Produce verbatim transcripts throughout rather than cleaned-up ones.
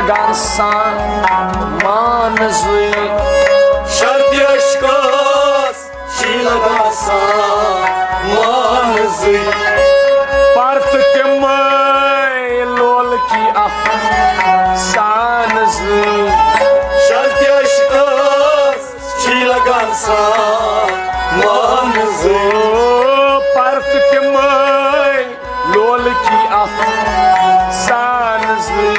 گژھان مانزٕے۔ شرطِ عشقس چھی لگان سامانزٕے۔ پرتہٕ تِمے لولکی افسانہٕ زٕے۔ شرطِ عشقس چھی لگان سامانزٕے۔ او پرتہٕ تِمے لولکی افسانہٕ زٕے۔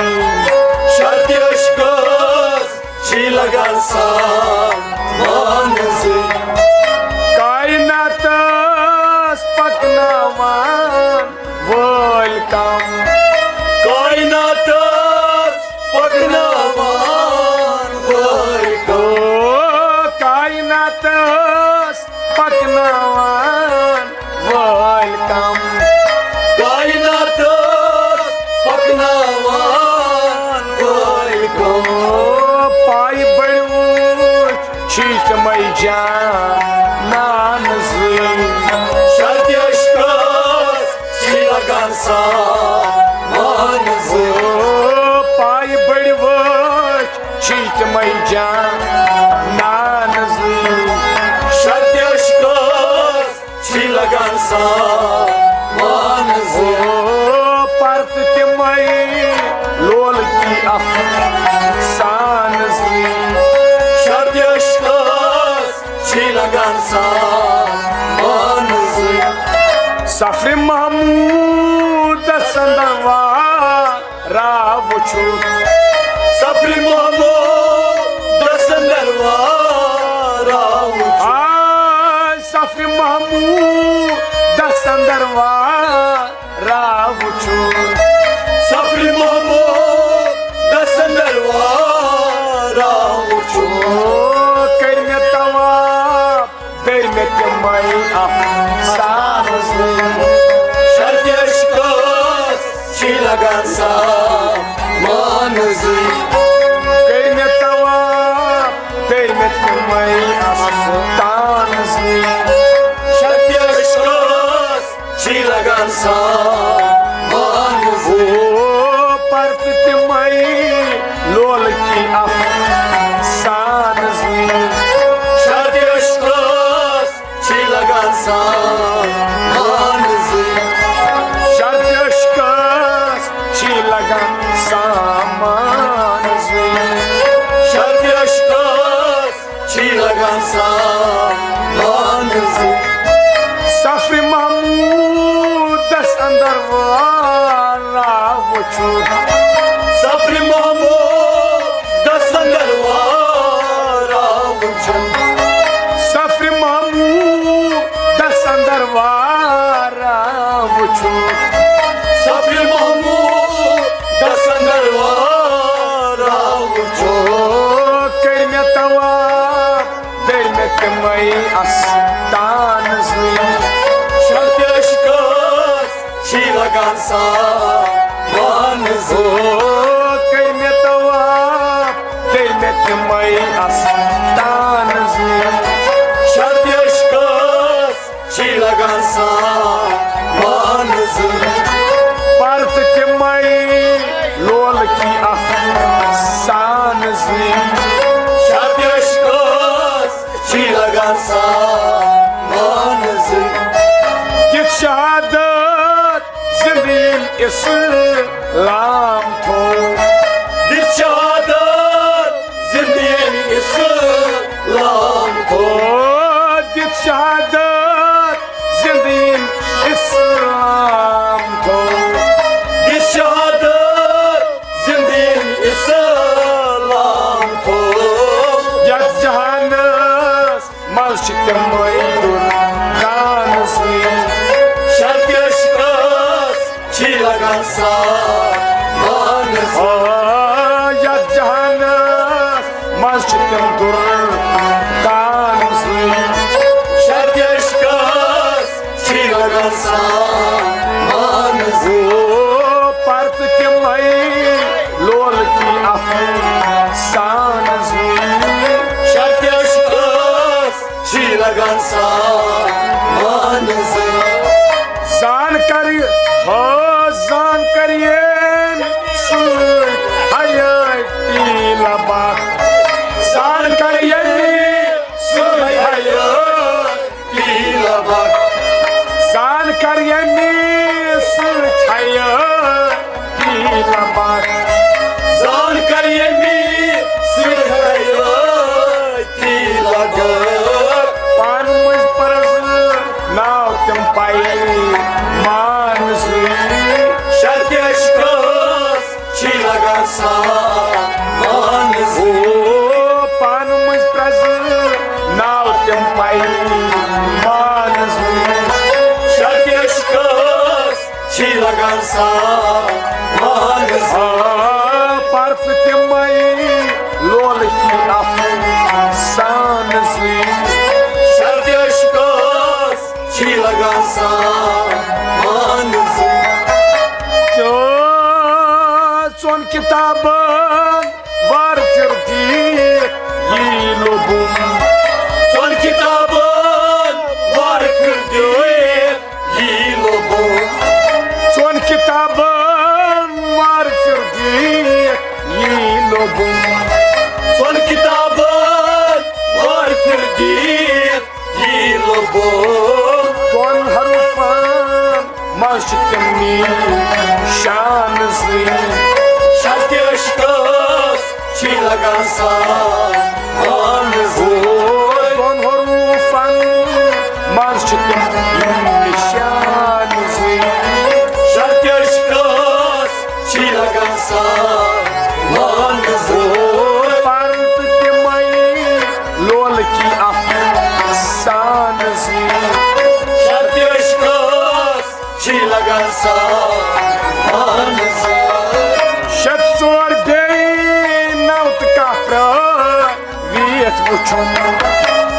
شرطِ عشقس چھی لگان سامانزٕے۔ کائناتس پکناوان وٲلۍ کم۔ کائناتس پکناوان وٲلۍ کم۔ او کائناتس پکناوان وٲلۍ کم۔ کائناتس پکناوان وٲلۍ کم۔ پایہِ بٔڑۍ وٕچھ چھی تِمے جانان زٕے۔ شرطِ عشقس چھی لگان سامانزٕے۔ او پایہِ بٔڑۍ وٕچھ چھی تِمے جانان زٕے۔ شرطِ عشقس چھی لگان سامانزٕے۔ او پرتہٕ تِمے لولکی افسانہٕ زٕے۔ شرطِ عشقس چھی لگان سامانزٕے۔ سفرِ محمودس اندر وار راو وُچھُن۔ سفرِ محمودس اندر وار راو وُچھُن۔ آ، سفرِ محمودس اندر وار راو وُچھُن۔ سفرِ محمودس اندر وار راو وُچھُن۔ کٔرۍ مےٚ طواف، کٔرۍ مےٚ تِمے افسانہٕ زٕے۔ شرطِ عشقس چھی لگان سامانزٕے۔ کٔرۍ مےٚ طواف، کٔرۍ مےٚ تِمے افسانہٕ زٕے۔ شرطِ عشقس چھی لگان سامانزٕے۔ او پرتہٕ تِمے لولکی افسانہٕ زٕے۔ شرطِ عشقس چھی لگان سامانزٕے۔ شرطِ عشقس چھی لگان سامانزٕے۔ شرطِ عشقس چھی لگان سامانزٕے۔ سفرِ محمودس اندر وار راو وُچھُن۔ سفرِ محمودس اندر وار راو وُچھُن۔ سفرِ محمودس اندر وار راو وُچھُن۔ سفرِ محمودس اندر وار راو وُچھُن۔ کٔرۍ مےٚ طواف، کٔرۍ مےٚ تِمے افسانہٕ زٕے۔ شرطِ عشقس چھی لگان سامانزٕے۔ او کٔرۍ مےٚ طواف، کٔرۍ مےٚ تِمے افسانہٕ زٕے۔ شرطِ عشقس چھی لگان سامانزٕے۔ پرتہٕ تِمے لولکی افسانہٕ زٕے۔ شرطِ عشقس چھی لگان سامانزٕے۔ دِتھ شہادت زندٕ ییٚمۍ اسلام تھوٚو۔ دِتھ شہادت زندٕ ییٚمۍ اسلام تھوٚو۔ او دِتھ شہادت زندٕ ییٚمۍ اسلام تھوٚو۔ دِتھ شہادت زندٕ ییٚمۍ اسلام تھوٚو۔ یتھ جہانس منٛز چھِ تِمے دُر کانہٕ زٕے۔ شرطِ عشقس چھی لگان سامانزٕے۔ آ، یتھ جہانس منٛز چھِ تِم دُر کانہٕ زٕے۔ شرطِ عشقس چھی لگان سامانزٕے۔ او پرتہٕ تِمے لولکی افسانہٕ زٕے۔ شرطِ عشقس چھی لگان سامانزٕے۔ زان کر، ہو زان کر ییٚمۍ سۭتۍ حیٲتی پیمانہٕ زٕے۔ شرطِ عشقس چھی لگان سامان زٕے۔ او پانہٕ مٔنٛزۍ پرٛزٕ ناو تِم پیمانہٕ زٕے۔ شرطِ عشقس چھی لگان سامان زٕے۔ آ، پرتہٕ تِمے لولہٕ کی افسانہٕ زٕے۔ شرطِ عشقس چھی لگان سامان زٕے۔ تہٕ ژۄن کِتابن وار پھِر دِتھ یی لوٚبُم۔ ژۄن کِتابن وار پھِر دِتھ یی لوٚبُم۔ ژۄن کِتابن وار پھِر دِتھ یی لوٚبُم۔ ژۄن کِتابن وار پھِر دِتھ یی لوٚبُم۔ دۄن حرفن منٛز چھِ تِم نِشان زٕے۔ شرطِ عشقس چھی لگان سامان زٕے۔ دۄن حروفن منٛز چھِ تِم نِشان زٕے۔ شرطِ عشقس چھی لگان سامان زٕے۔ پرتہٕ تِمے لولہٕ کی افسانہٕ زٕے۔ شرطِ عشقس چھی لگان سامان زٕے۔ شےٚ ژور بیٚیہِ نَو تہٕ کاہ پرٛٲوِتھ وُچھُن۔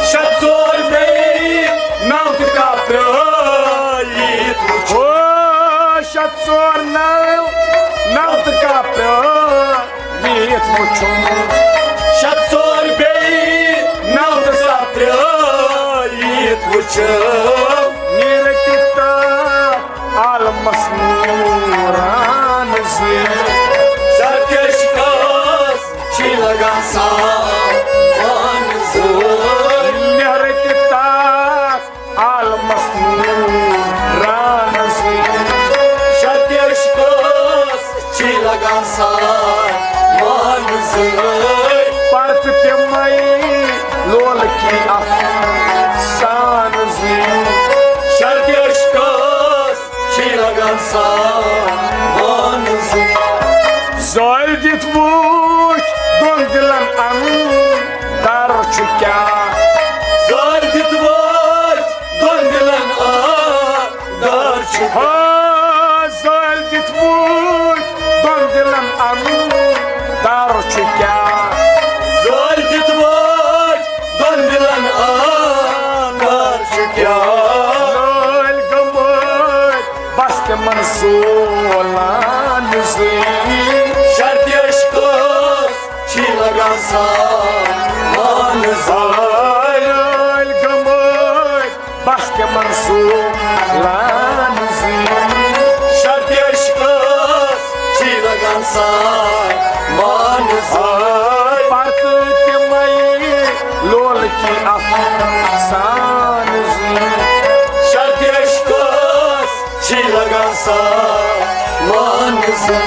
شےٚ ژور بیٚیہِ نَو تہٕ کاہ پرٛٲوِتھ وُچھُن۔ او شےٚ ژور نَو، نَو تہٕ کاہ پرٛٲوِتھ وُچھُن۔ شےٚ ژور بیٚیہِ نَو تہٕ کاہ پرٛٲوِتھ وُچھُن۔ نیٖرِتھ تہٕ عالمس نوران زٕے۔ شرطِ عشقس چھی لگان سامان زٕے۔ نیٖرِتھ تہٕ عالمس نوران زٕے۔ شرطِ عشقس چھی لگان سامان زٕے۔ پرتہٕ تِمے لولہٕ کی افسانہٕ زٕے۔ شرطِ عشقس چھی لگان سامان زٕے۔ زٲلۍ دِتھ وُچھ دۄن دِلن اندر چھُ کیٛاہ۔ زٲلۍ دِتھ وُچھ دۄن دِلن اندر چھُ کیٛاہ۔ ہا، زٲلۍ دِتھ وُچھ دۄن دِلن اندر چھُ کیٛاہ۔ زٲلۍ دِتھ وُچھ دۄن دِلن اندر چھُ کیٛاہ۔ لٲلۍ گٔمٕتۍ بس تِمن زولان زٕے۔ شرطِ عشقس چھی لگان سامان زٕے۔ لٲلۍ گٔمٕتۍ بس تِمن زولان زٕے۔ شرطِ عشقس چھی لگان سامان زٕے۔ پرتہٕ تِمے لولہٕ کی افسانہٕ زٕے۔ شرطِ عشقس چھی لگان سامان زٕے۔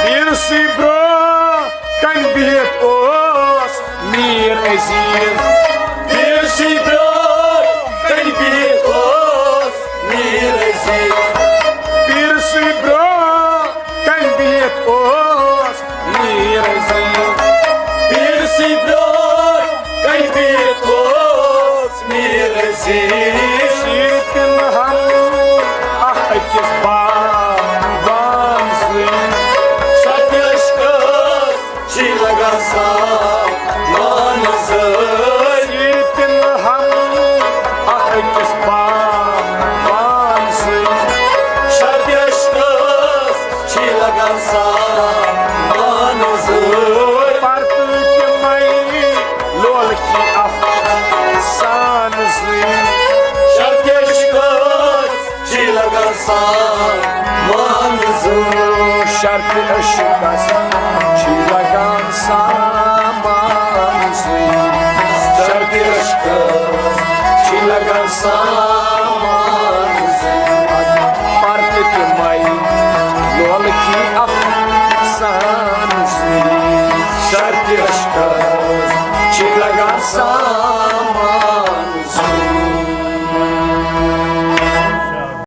پیٖرسٕے برٛونٛہہ کنہِ بِہِتھ اوس میٖر عزیز۔ پیٖرسٕے برٛونٛہہ کنہِ بِہِتھ اوس میٖر عزیز۔ پیٖرسٕے برٛونٛہہ کنہِ بِہِتھ اوس میٖر عزیز۔ پیٖرسٕے برٛونٛہہ کنہِ بِہِتھ اوس میٖر عزیز۔ سیٖرِ پِنہٕ ہم اکھ أکِس باوان زٕے۔ شرطِ عشقس چھی لگان سامان زٕے۔ سیٖرِ پِنہٕ ہم اکھ أکِس باوان زٕے۔ شرطِ عشقس چھی لگان سامان زٕے۔ پرتہٕ تِمے لولہٕ کی افسانہٕ زٕے۔ شرطِ عشقس چھی لگان سامان زٕے۔ شرطِ عشقس چھی لگان سامان زٕے۔ شرطِ عشقس چھی لگان سامان زٕے۔ پرتہٕ تِمے لولہٕ کی افسانہٕ زٕے۔ شرطِ عشقس